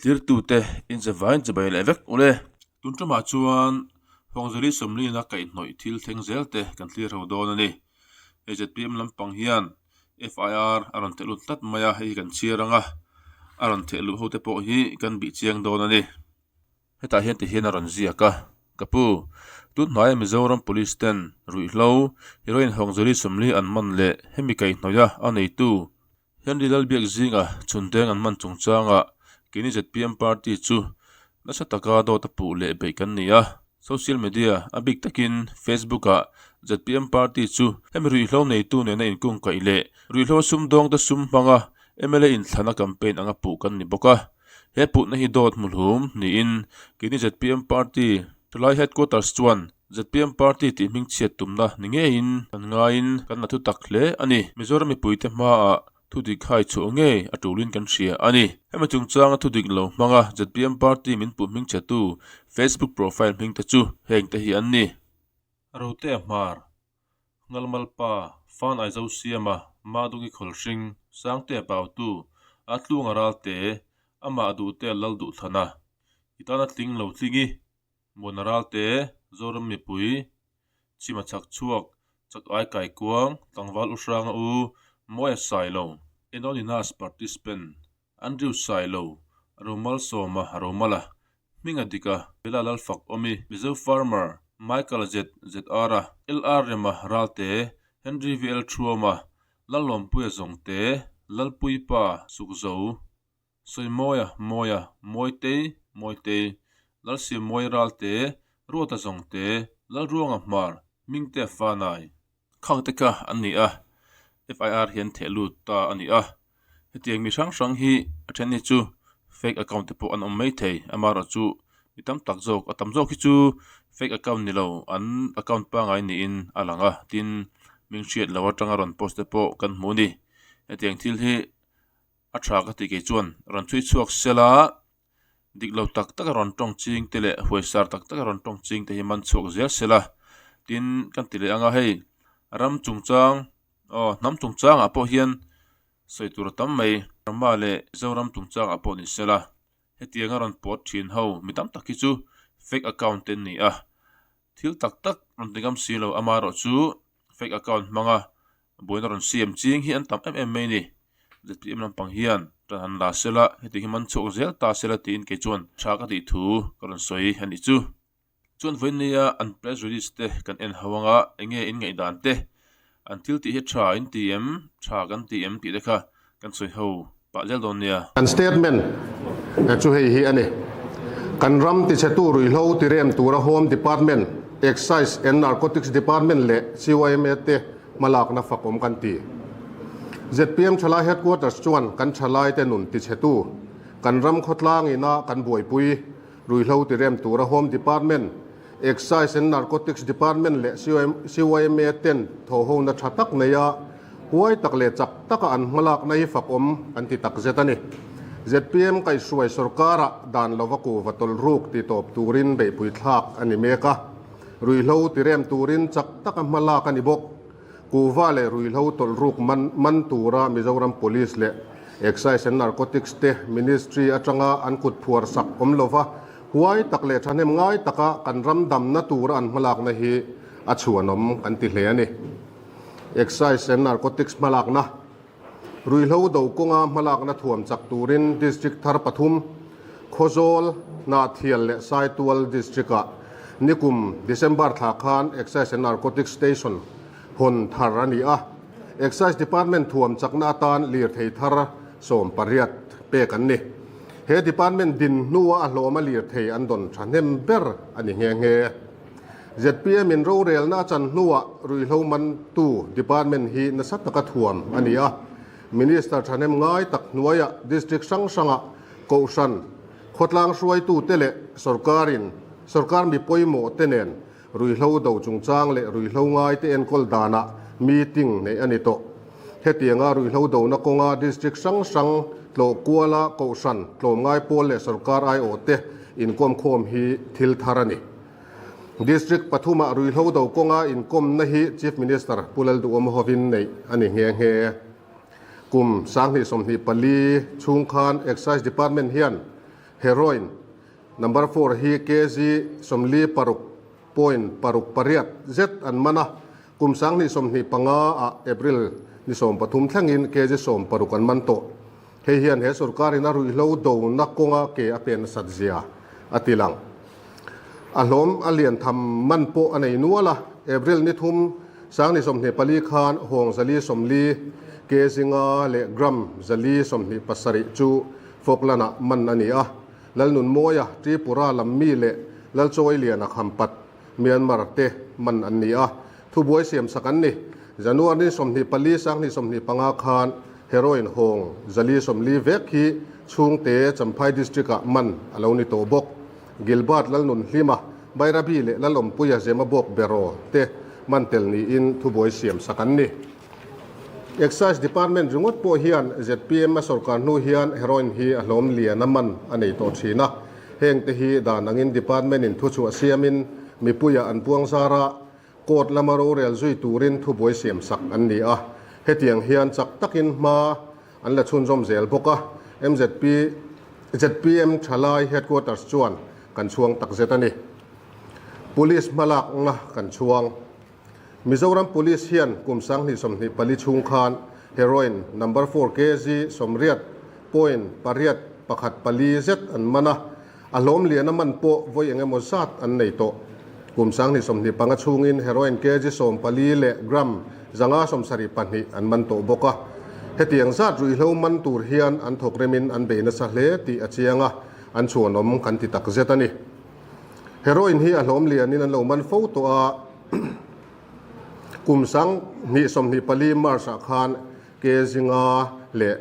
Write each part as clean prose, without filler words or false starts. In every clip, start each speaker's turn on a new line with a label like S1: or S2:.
S1: Tlirtute inzavain chibai leh vek ule. Tun tumah chuan Hawngzeli Sawmlina kaihhnawih thil thleng zel te kan thlir ho dawn a ni. Hei zpm lampang hian FIR a rawn theh lut tlat mai a, hei hi kan chhiar ang a, a rawn theh luh ho te pawh hi kan bih chiang dawn a ni. Hetah hian tihian a rawn ziak a, Ka pu, tun hnaia Mizoram Police ten ruihhlo, heroin Hawngzeli Sawmli an man leh hemi kaihhnawih a a neitu Henry Lalbiak zinga chhundeng an man chungchangah keini zpm party chu nasa taka dawt a puh leh beih kan ni a. Social media a bik takin Facebook-ah zpm party chu hemi ruihhlo neitu nena inkungkaih leh ruihhlo sumdawngte sum hmanga mla inthlana campaign anga puh kan ni bawk a. He puhna hi dawt hmuhlum niin keini zpm party Thalai Headquarters chuan zpm party tih hmingchhiat tumna ni ngeiin kan ngaiin kan la thutak hle a ni. Mizoram mipuite hmaah thudik hai chhuah ngei a tulin kan hria a ni. Hemi chungchanga thudik lo hmanga zpm party min puh hmingchhetu Facebook profile hmingte chu hengte hi an ni. Rotea Hmar, Ngalmalpa, Fan Aizo Siama, Madungi Khawlhring, Sangtea Pautu, A Tlunga Ralte, Amah Duhtea Lal Duhthlana, I tana tling lo tlingi, Muana Ralte, Zoram mipui, Chima chak chhuak, Chak ai kai kuang, Tlangval U Hranga U, Mawia Sailo, Anonynous Participant, Andrew Sailo, Romal Sawma Romala, Hminga Dika, Bela Lalfak Awmi, Mizo Farmer, Michael Z ZR-a, LR Rema Ralte, Henry VL Thuama, Lalawmpuia Zawngte, Lalpuipa Sukzo, Sawimawia Mawia, Mawitei Mawitei, Lalsiammawi Ralte, Ruata Zawngte, Lalruanga Hmar, Hmingtea Fanai. Khang te kha an ni a, FIR hian theh lut ta a ni a. Hetiang mi hrang hrang hi a then hi chu fake account te pawh an awm mai thei, amaherawhchu mi tam tak zawk a tam zawk hi chu fake account ni lo an account pangngai niin a lang a, tin hming hriat loh atanga rawn post te pawh kan hmu a ni. Hetiang thil hi a tha ka tih kei chuan rawn chhui chhuak sela Dik lo tak tak a rawn tawng ching te leh huaisar tak tak a rawn tawng ching te hi man chhuak zel sela tin kan ti leh ang a hei ram chungchang aw hnam chungchangah pawh hian sawi tur a tam mai Burma leh Zoram chungchangah pawh ni sela hetiang a rawn pawt thin ho mi tam tak hi chu fake account te an ni a thil tak tak rawn ti ngam si lo amaherawh chu fake account hmanga buaina rawn siam ching hi an tam em em mai a ni. Zpm lampang hian tan han la sela heti hi man chhuak zel ta sela tiin kei chuan tha ka tih thu ka rawn sawi a nih chu. Chuan vawinia an press release te kan en ho anga enge in ngaihdan te an thil tih hi tha in ti em tha kan ti em tih te kha kan sawi ho pah zel dawn nia.
S2: Kan statement chu hei hi a ni. Kan ram tichhetu ruihhlo tirem tura Home Department, Excise and Narcotics Department leh CYMA te hmalakna fakawm kan ti. Zpm Thalai Headquarters chuan kan thalaite nun tichhetu, kan ram khawtlang ina kan buaipui ruihhlo tirem tura Home Department, Excise and Narcotics Department leh CYMA ten thawhhona tha tak neia huai tak leh chak taka an hmalakna hi fakawm kan ti takzet a ni. Zpm kaihhruai sorkarah dan lova kuhva tawlhruk titawp turin beihpui thlak a ni mek a. Ruihhlo tirem turin chak taka hma lak a ni bawk. Kuhva leh ruihhlo tawlhruk man man tura Mizoram Police leh Excise and Narcotics te Ministry atanga an kut phuar sak awm lova huai tak leh thahnem ngai taka kan ram damna tura an hmalakna hi a chhuanawm kan ti hle a ni. Excise and Narcotics hmalakna Ruihhlo do kawnga hmalakna thuam chak turin District thar pathum, Khawzawl, Hnahthial leh Saitual District-ah nikum December thla khan Excise and Narcotics Station hawn thar a ni a. Excise Department thuam chakna atan lirthei thar 18 pek an ni. He department din hnua a hlawma lirthei an dawn thahnem ber a ni nghe nghe. Zpm in rorelna a chan hnuah ruihhlo mantu department hi nasa taka thuam a ni a. Minister thahnem ngai tak hnuaiah district hrang hrangah kohhran, khawtlang hruaitute leh sorkarin sorkar mi pawimawh te nen ruihhlo do chungchang leh ruihhlo ngaite enkawl danah meeting neih a ni tawh. Hetianga ruihhlo dona kawnga district hrang hrang tlawh kuala kohhran, tlawmngai pawl leh sorkar aiawhte inkawmkhawm hi thil thar a ni. District pathumah ruihhlo do kawnga inkawmna hi Chief Minister Pu Lalduhawm hovin neih a ni nghe nghe. Kum 2024 chhung khan Excise Department hian Heroin number four hi kg 46 point paruk pariat zet an man a, kum 2025 ah April ni 13 thlengin kg 16 an man tawh. Hei hian he sorkarin a ruihhlo dona kawnga ke a pen nasat zia a ti lang. A hlawm a lian tham man pawh a nei nual a, April ni thum 2024 khan hawng 440 kg nga leh gram 427 chu Falkland-ah man a ni a. Lalnunmawia, Tripura lam mi leh Lalchawiliana Khampat, Myanmar te man an ni a, thubuai siamsak an ni. January ni 24 2025 khan heroin hawng 440 vek hi chhungte Champhai District-ah man a lo ni tawh bawk. Gilbert Lalnunhlima, Bairabi leh Lalawmpuia Zemabawk Beraw te man tel niin thubuai siamsak an ni. Excise Department ringawt pawh hian zpm a sorkar hnu hian heroin hi a hlawm lian a man a nei tawh thin a. Heng te hi dan angin Department in thuchhuah siamin mipuiah an puang zar a, court lama rorel zui turin thubuai siamsak an ni a. Hetiang hian chak takin hma an la chhunzawm zel bawk a. Mzp zpm Thalai Headquarters chuan kan chhuang takzet a ni. Police hmalakna kan chhuang. Mizoram Police hian kum 2024 chhung khan heroin number four kg sawmriat point pariat pakhat pali zet an man a, a hlawm lian a man pawh vawi eng emaw zat an nei tawh. Kum 2025 chhungin heroin kg 14 leh gram 572 an man tawh bawk a. Hetiang zat ruihhlo man tur hian an thawk remin an bei nasa hle tih a chiang a, an chhuanawm kan ti tak zet a ni. Heroin hi a hlawm lianin an lo man fo tawh a, kum 2024 March-ah khan kg nga leh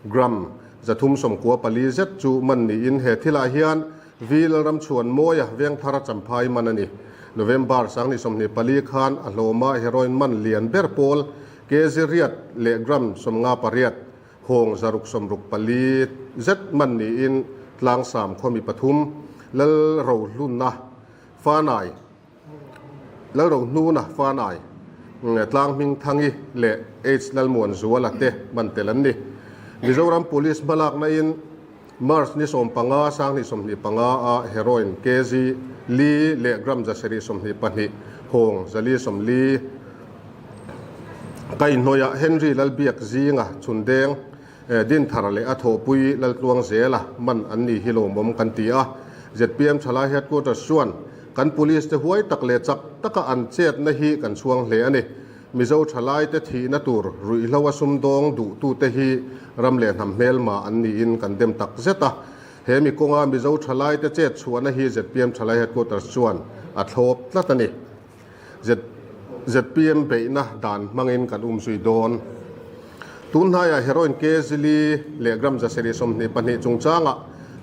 S2: gram 394 zet chu man niin he thilah hian V Lalramchhuanmawia Vengthara Champhai man a ni. November 2024 khan a hlawma heroin man lian ber pawl kg riat leh gram 58 Hawng 664 zet man niin Tlangsam khawmi pathum, Lalrohluna Fanai, Lalrohnuna Fanai, Tlanghmingthangi leh H Lalmuanzuala te man tel an ni. Mizoram Police hmalakna in March ni 15, 2025 a heroin kg li leh gram 722 hawng 440 Kaihhnawihah Henry Lalbiak zinga chhundeng Dinthar leh a thawhpui Laltluang zela man an ni hi lawmawm kan ti a. Zpm Thalai Headquarters chuan kan Police te huai tak leh chak taka an chetna hi kan chhuang hle a ni. Mizo Thalai te thihna tur ruihhlo a sumdawng duhtute hi ram leh hnam hmelma an niin kan dem tak zet a. He mi kawnga Mizo Thalai te chet chhuahna hi zpm Thalai Headquarters chuan a thlawp tlat a ni. Zpm beihna dan hmangin kan um zui dawn. Tun hnaiah heroin kg li leh gram 722 chungchangah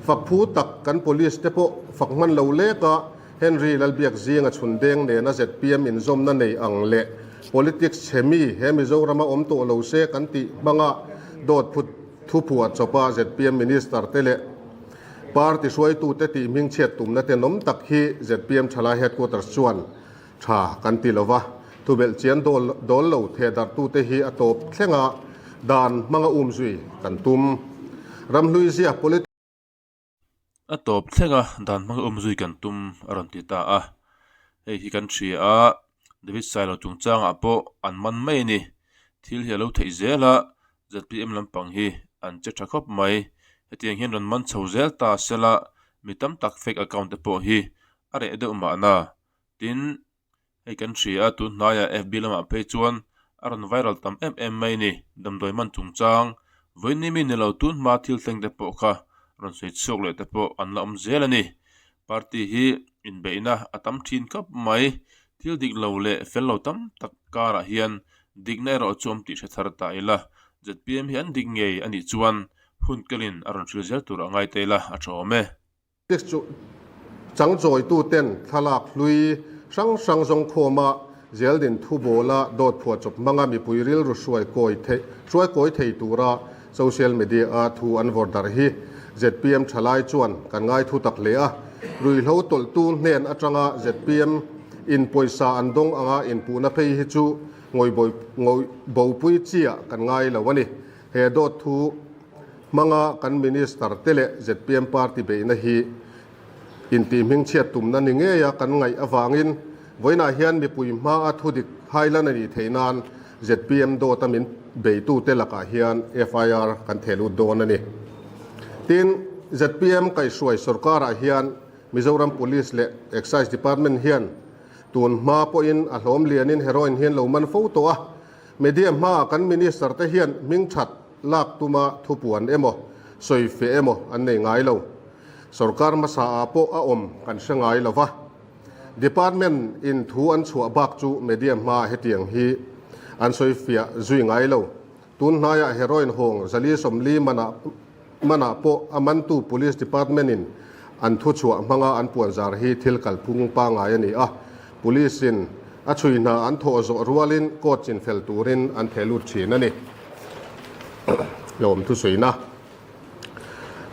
S2: fak phu tak kan police te pawh fak hman lo lek a, Henry Lalbiak zinga chhundeng nena zpm inzawmna nei ang leh politics chhe mi he Mizorama awm tawh lo se kan tih hmanga dawt phut thuphuah chawpa zpm minister te leh Party hruaitute tih hmingchhiat tumna tenawm tak hi zpm Thalai Headquarters chuan tha kan ti lova, thubelh chian dawl lo thehdarhtute hi a tawp thlenga dan hmanga umzui kan tum. Ramhlui zia politics.
S1: A tawp thlenga dan hmanga umzui kan tum a rawn ti ta a, hei hi kan hria a, David Sailo chungchangah pawh an man mai a ni. Thil hi a lo theih zel a, zpm lampang hi an che tha khawp mai. Hetiang hian rawn man chho zel ta sela mi tam tak fake account te pawh hi a reh deuh mahna. Tin, hei kan hria a, tun hnaiah FB lamah phei chuan a rawn viral tam em em mai a ni. Damdawi man chungchang, vawiin mi ni lo tun hma thil thleng te pawh kha rawn sawi chhuak leh te pawh an la awm zel a ni. Party hi inbeihna a tam thin khawp mai. Thil dik lo leh fel lo tam tak karah hian dikna erawh chu awm tih hre thar ta ila. Zpm hi an dik ngei a nih chuan hun kelin a rawn hril zel tur a ngai ta ila a tha awm e.
S2: Chu changchawituten thlalak hlui hrang hrang zawngkhawma zeldin thubawla dawt phuahchawp hmanga mipui rilru hruai kawi theih hruai kawi thei tura social media-a thu an vawrh darh hi zpm thalai chuan kan ngai thu tak hle a. Ruihhlo tawlhtu hnen atanga zpm in pawisa an dawng anga inpuhna phei hi chu ngawih bopui chiah kan ngai lo a ni. He dawt thu. hmanga kan Minister te leh zpm party beihna hi intihhmingchhiat tumna ni ngeia kan ngaih avangin vawiinah hian mipui hmaa thudik hailan a nih theih nan zpm dawta min beitute lakah hian FIR kan theh lut dawn a ni. Tin, zpm kaihhruai sorkarah hian Mizoram Police leh Excise Department hian tun hma pawhin a hlawm lianin heroin hian lo man fo tawh a, Media hmaah kan Minister te hian hming that lak tuma thupuan emaw, sawi feh emaw an nei ngai lo. Sorkar hmasa ah pawh a awm kan hre ngai lo va. Department in thu an chhuah bak chu media hmaah hetiang hi an sawi fiah zui ngai lo. Tun hnaiah heroin hawng 440 manah manah pawh a mantu Police Department in an thu chhuah hmanga an puanzar hi thil kalphung pangngai a ni a, Police in a chhui hna an thawh zawh rualin court chinfel turin an theh lut thin a ni. Hlawm thusuina.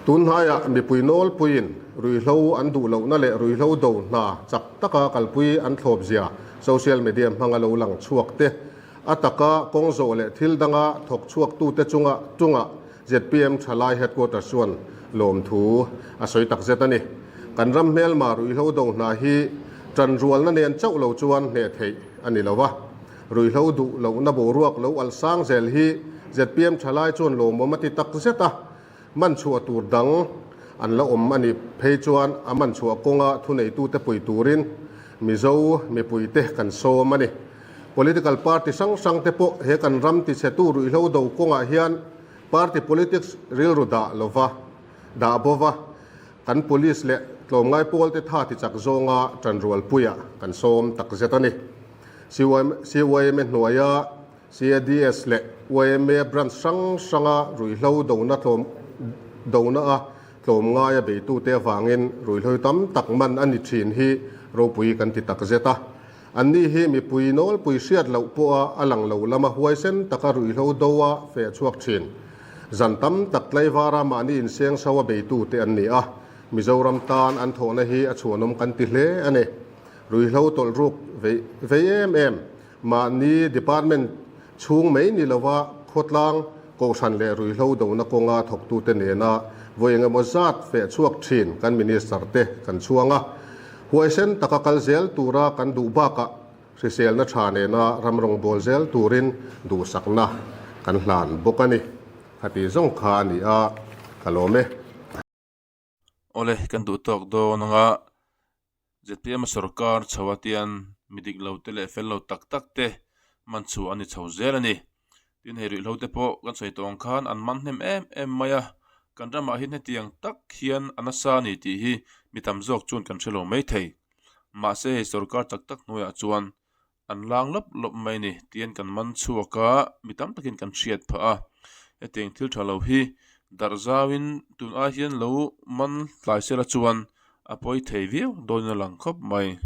S2: Tun hnaiah mipui nawlpuiin ruihhlo an duh lohna leh ruihhlo do hna chak taka kalpui an thlawp zia social media hmanga lo lang chhuak te, a taka kawng zawh leh thil danga thawk chhuaktute chunga chungah zpm Thalai Headquarters chuan lawmthu a sawi tak zet a ni. Kan ram hmelma ruihhlo do hna hi tanrualna nen chauh lo chuan hneh theih a ni lo va. Ruihhlo duh lohna boruak lo alh sang zel hi zpm Thalai chuan lawmawm a ti tak zet a, man chhuah tur dang an la awm a nih phei chuan a man chhuah kawnga thuneitute pui turin Mizo mipuite kan sawm a ni. Political party hrang hrang te pawh he kan ram tichhetu ruihhlo do kawngah hian party politics rilru dah lova dah bova kan police leh tlawmngai pawl te tha tichak zawnga tanrualpuiah kan sawm takzet a ni. CYMA hnuaia CADS leh yma branch hrang hranga ruihhlo dona tlawm dona a tlawmngaia beitute avangin ruihhlo tam tak man a ni thin hi ropui kan ti takzet a. Anni hi mipui nawlpui hriat loh pawha a lang lo lama huaisen taka ruihhlo do a feh chhuak thin. Zan tam tak tlaivara mahni inseng so a beitute an ni a, Mizoram tan an thawhna hi a chhuanawm kan ti hle a ni. Ruihhlo tawlh ruk vei vei em em. Mahni department chhung mai ni lova khawtlang, kohhran leh ruihhlo dona kawnga thawktute nena vawi engemaw zat feh chhuak thin kan Minister te kan chhuang a. Huaisen taka kal zel tura kan duh bakah hriselna tha nena ram rawngbâwl zel turin duhsakna kan hlan bawk a ni. Khati zawng kha a ni a, ka lawm e.
S1: Awle, kan duh tawk dawn anga zpm sorkar chho a tian mi dik lo te leh fel lo tak tak te man chhuah a ni chho zel a ni. Tin hei ruihhlo te pawh kan sawi tawh ang khan an man hnem em em mai a, kan ramah hian hetiang tak hian a nasa a ni tih hi mi tam zawk chuan kan hre lo maithei. Mahse hei sorkar chak tak hnuaiah chuan An lang lawp lawp mai ni tiin kan man chhuak a, mi tam takin kan hriat phah a. Hetiang thil tha lo hi darh zauin tun ai hian lo man tlai sela chuan a pawi thei viau dawnin a lang khawp mai.